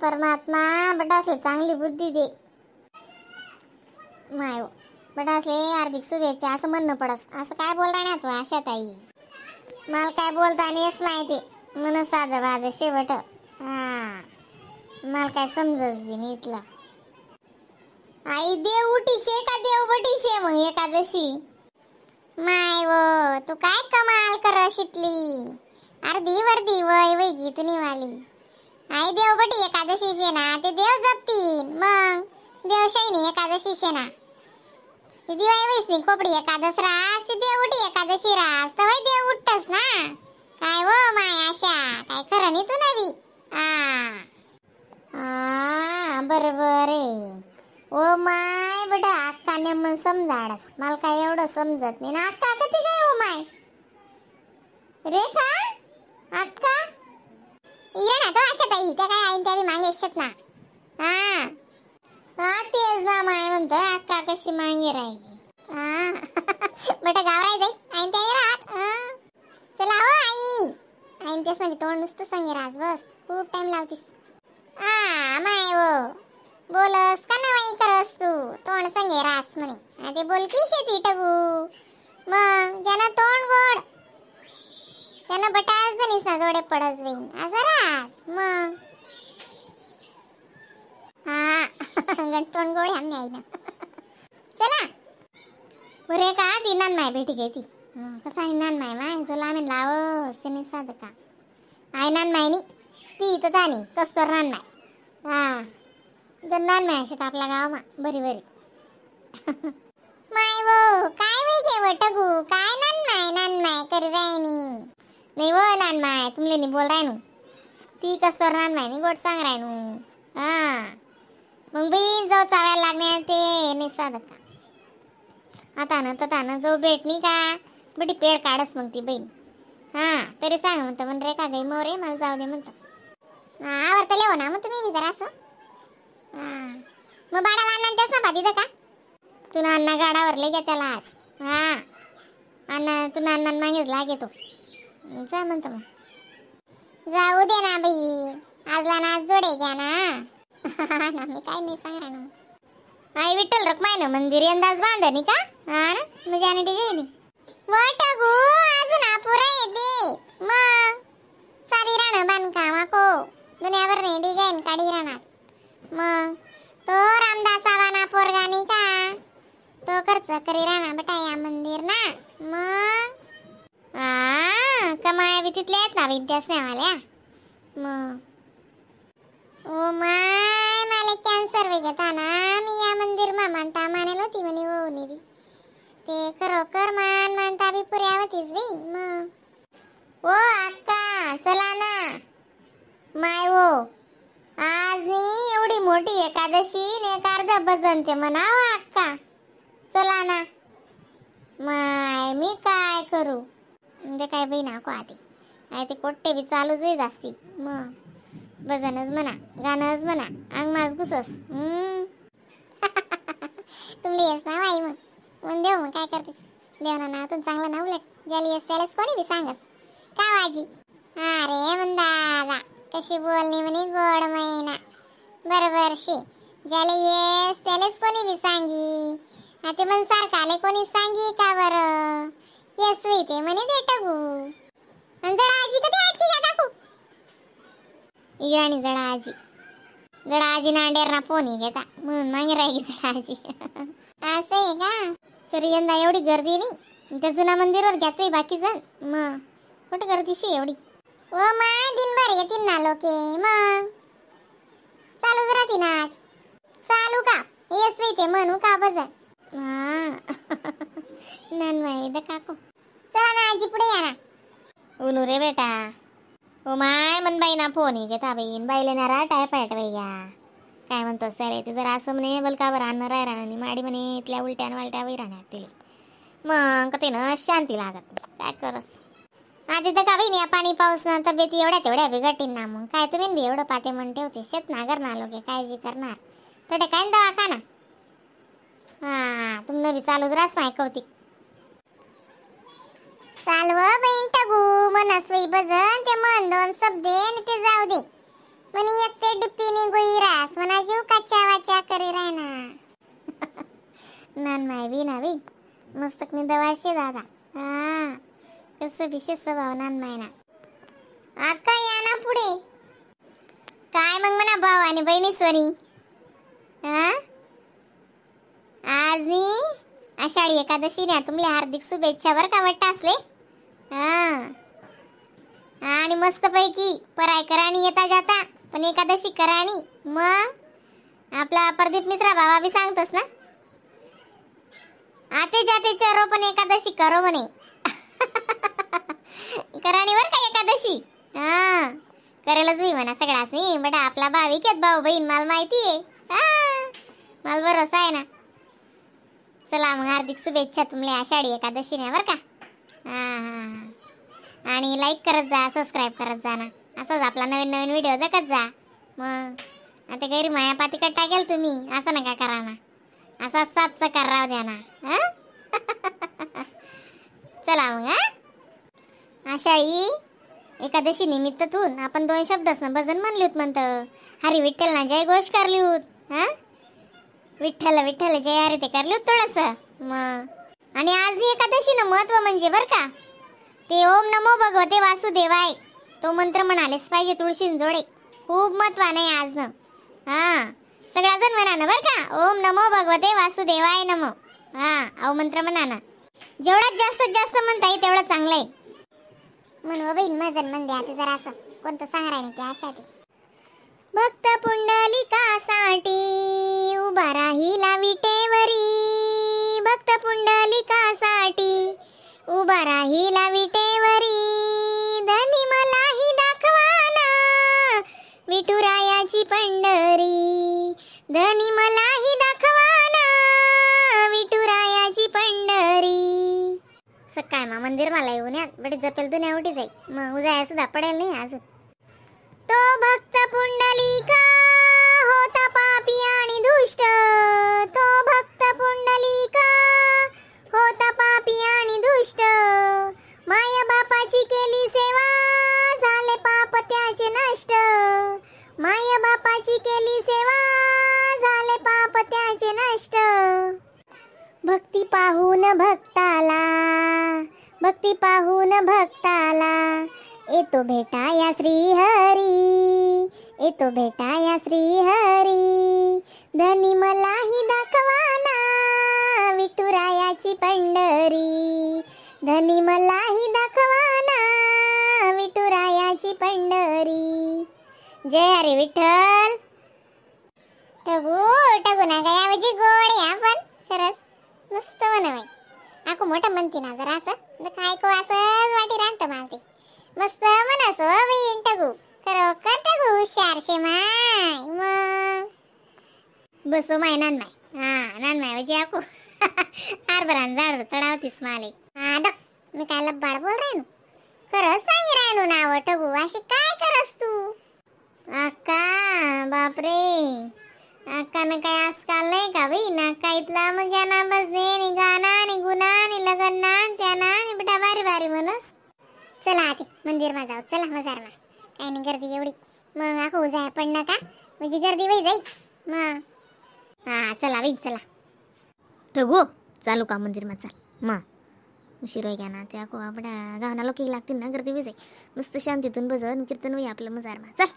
परमात्मा बटा असले चांगली बुद्धी दे. माय हो बटा असले हार्दिक शुभेच्छा असं म्हणणं पडस. असं काय बोल राहणार तू आशा ताई? मला काय बोलता आणि हेच माहिती मन साधं बाध शेवट. हा मला काय समजच बी नाही इथलं. आई देव उठी शे का देव बटी शे मग एकादशी? माय वो तू काय कमाल करस इथली, अर्धी वर्धी वय वैगी तू निवाली. आई देव बटी एकादशी शे ना ते देव जपतीन, मग देवशाहीने एकादशी शे ना ती दिवाळी वैसनी खोपडी एकादश रास ती देव उठी एकादशी रास तवय देव उठतस ना. काय वो my आशा काय खरं नाही तू नवी. आ बरोबर आहे. ओ my बेटा अक्का ने मन समजाडस, मला काय एवढं समजत नाही ना. अक्का कधी काय ओ my Rekha अक्का ये ना तो आशा ताई त्या काय आईन त्या बी मागे असतात ना. हा हा तेच ना माय म्हणतो अक्का कशी मागे राहिली. हा बेटा गावराय जाई आईन त्या राहत. चला हो आई आईन तेच म्हणजे तोंड नुसतं सांगे रास बस खूप टाइम लावतीस. आ my हो बोलस का नवाई करस तू तोंड संगे रास म्हणे. ते बोलकी शेती टगू मग ज्यानं तोंड गोड त्यानं बटाच जणीस ना जोडे पडस देईन असं रास मग. हा तोंड गोड आम्ही आई ना. चला बरे का ती नान माय भेटी गई ती कसं आहे नान माय माय चला आम्ही लाव नाही साधं का आई नान माय नी ती इथं तानी कस्तर नान माय. हा नान माय अशी आपल्या गावमा बरी बरी. माय वो काय वय गे वो टगू काय नान माय नान माय करी रायनी. नाही वो नान माय तुमले नी बोल रायनू ती कस्तर नान माय नी गोड सांग रायनू. हा मग बी जाऊ चावायला लागणे ते नाही साधं का आता ना तर ना जाऊ भेट नाही का बटी पेड काढस मग ती बहीण. हा तरी सांग म्हणतं पण रे का गई मोरे मला जाऊ दे म्हणतं. आवडतं लेव ना मग तुम्ही बी जरा असं. हा मग बाडाला अण्णा तेच ना भाती का तू ना अण्णा गाडावर लय घ्या त्याला आज. हा अण्णा तू ना अण्णा मागेच लागे तो जा म्हणतो मग जाऊ दे ना बाई आजला ना जोडे घ्या ना. ना मी काय नाही सांग ना. आई विठ्ठल रखमाय ना मंदिर यंदाच बांधणी का? हा ना म्हणजे आणि डिझाईन वाटगू अजून अपुरा येते मग सारी राहणं बांधकाम आको दुनियाभर नाही डिझाईन काढी राहणार मग तो रामदास आवाना पोरगा नाही का तो खर्च करी राहणार बेटा या मंदिर ना मग. हा कमाया बी तिथल्या आहेत ना विद्यासनेवाल्या मग. ओ my मला कॅन्सर वेगता ना मी या मंदिर मा मानता मानेल होती म्हणे हो बी ते खरोखर मान मानता बी पुऱ्या होतीच बी मग. ओ अक्का चला ना माय हो आज नी एवढी मोठी एकादशी ने एक अर्ध भजन ते म्हणावं अक्का चला ना. माय मी काय करू म्हणजे काय बाई नाको आधी आहे ते कोट्टे बी चालूच होई जास्ती मग भजनच म्हणा गाणंच म्हणा अंग माझ घुसस. तुमली येस ना आई मग मग देव मग काय करतेस देवना नावातून चांगलं ना उलट ज्याला येस त्यालाच कोणी बी सांगस का वाजी. अरे म्हण दादा कशी बोलणी म्हणे गोड महिना बरोबर शी ज्याला येस त्यालाच कोणी बी सांगी. हा ते म्हण सारखं आले कोणी सांगी का बरं येस होई ते म्हणे दे टगू. आणि जरा आजी कधी आटकी घ्या दाखवू इराणी जडा आजी जडा आजी नांडेर ना फोन घेता म्हणून मागे राहिली जडा आजी. असं आहे का? तर यंदा एवढी गर्दी नाही त्या जुना मंदिरवर घ्यातोय बाकी जण मग कुठं गर्दीशी एवढी. ओ my दिनभर येतील ना लोके मग चालूच राहते ना आज चालू का येस ते म्हणू का बजन. हा नान माय काकू चला ना आजी पुढे या ना. उनू रे बेटा ओ my मन बाई ना फोन घेता बाई बाईले ना राटाय पायट बाई काय म्हणतो सर ते जरा असं म्हणे बलका बरं अन्न राय राहणार माडी म्हणे इथल्या उलट्या आणि वालट्या वही राहणार तिले मग का ते ना शांती लागत काय करस. हा तिथं का बाई नाही पाणी पाऊस ना तब्येती एवढ्या तेवढ्या बिघडतील ना मग काय तुम्ही बी एवढं पाते म्हण ठेवते शेत ना करणार लोके काळजी करणार थोडे काय दवाखाना. हा तुमनं बी चालूच रास माय कौतिक चालव बहीण टगू मनस्वी भजन ते मन दोन शब्दे आणि ते जाऊ दे. म्हणे एक ते डिप्पीनी गोई रास मना जीव काच्या वाच्या करी राय ना. नान माय बी ना बी मस्तकनी दवा शे दादा. हा कसं विशेष स्वभाव नान माय ना. आका या ना पुढे. काय मग म्हणा भाऊ आणि बहिणी स्वनी. हा आज मी आषाढी एकादशी ना तुम्हाला हार्दिक शुभेच्छा बरं का वाटत असले. हा आणि मस्तपैकी पराय कराणी येता जाता पण एकादशी कराणी. मग आपला प्रदीप मिश्रा बाबा बी सांगतोस ना आते जाते चरो पण एकादशी करो म्हणे. कराणी बर का एकादशी. हा करायलाच होई म्हणा सगळाच नाही बट आपला भाविक आहेत भाऊ बहीण मला माहिती आहे. हा मला भरोसा आहे ना. चला मग हार्दिक शुभेच्छा तुम्हाला आषाढी एकादशी नाही बरं का. हां हां आणि लाईक करत जा सबस्क्राईब करत जा ना असंच आपला नवीन नवीन व्हिडिओ देखत जा. मग आता गैरी मायापाती कट टाकेल तुम्ही असं नका करा ना असा सातचा कर राहू द्या ना. हां चला मग. हां आषाढी एकादशी निमित्ततून आपण दोन शब्दच ना भजन म्हणली होत म्हणतं हरी विठ्ठल ना जय घोष करली होत. हां विठ्ठल विठ्ठल जय हरी ते करली होत थोडंसं. मग आणि आज एकादशी ना महत्व म्हणजे बरं का ते ओम नमो भगवते वासुदेवाय तो मंत्र म्हणालेच पाहिजे तुळशीन जोडे खूप महत्व नाही आज ना. हां सगळा जण म्हणा ना बरं का ओम नमो भगवते वासुदेवाय नमो. हां अहो मंत्र म्हणा ना जेवढा जास्त जास्त म्हणता येईल तेवढं चांगलं आहे. म्हणून बहीण मजन म्हणते आता जरा असं कोणतं सांग राहिले ते असं ते. भक्त पुंडलिकासाठी उभा राहिला विटेवरी भक्त पुंडलिकासाठी उभा राहिला विटेवरी धनी मलाही दाखवाना विठुरायाची पंढरी धनी मलाही दाखवाना विठुरायाची पंढरी. सकाळ मा मंदिर मला येऊन यात बडी जपेल दुनिया उठी जाई मग उजाया सुद्धा पडेल नाही अजून. तो भक्त पुंडलिका होता पापी आणि दुष्ट तो भक्त पुंडलिका होता पापी आणि दुष्ट माया बापाची केली सेवा झाले पाप त्याचे नष्ट माया बापाची केली सेवा झाले पाप त्याचे नष्ट. भक्ती पाहून भक्ताला भक्ती पाहून भक्ताला येतो भेटाया श्रीहरी येतो भेटाया श्रीहरी धनी मलाही दाखवाना विठुरायाची पंढरी धनी मलाही दाखवाना विठुरायाची पंढरी. जय हरी विठ्ठल. टगू टगू ना गयावजी गोड आहे आपण खरंच मस्त म्हणा बाई आको मोठं म्हणते ना जरा असं काय को असंच वाटी राहतं मला ते मस्त म्हणा सो बहीण टगू खरोखर टगू हुशार शे माय. मग बसो माय नान माय. हा नान माय म्हणजे आको हार बरान झाड चढावतीस माले. हा डक मी काय लब्बाड बोल राहिनो खरंच सांगी राहिनो नाव टगू अशी काय करस तू. अक्का बापरे अक्कानं काय आजकाल नाही का बाई ना का इथला मग ना बसणे नि गाणं नि गुणा नि लगन ना त्याना नि बेटा भारी भारी म्हणस. चला आते मंदिर मा जाऊ चला मजार मा काय नाही गर्दी एवढी मग आखो जाय पण नका म्हणजे गर्दी वही जाई मग. हा चला बाई चला ठगू चालू का मंदिर मा चल मग उशीर होई ना त्या आखो आपल्या गावना लोक लागतील ना गर्दी वही जाई मस्त शांतीतून भजन कीर्तन होई आपलं मजार मा चल.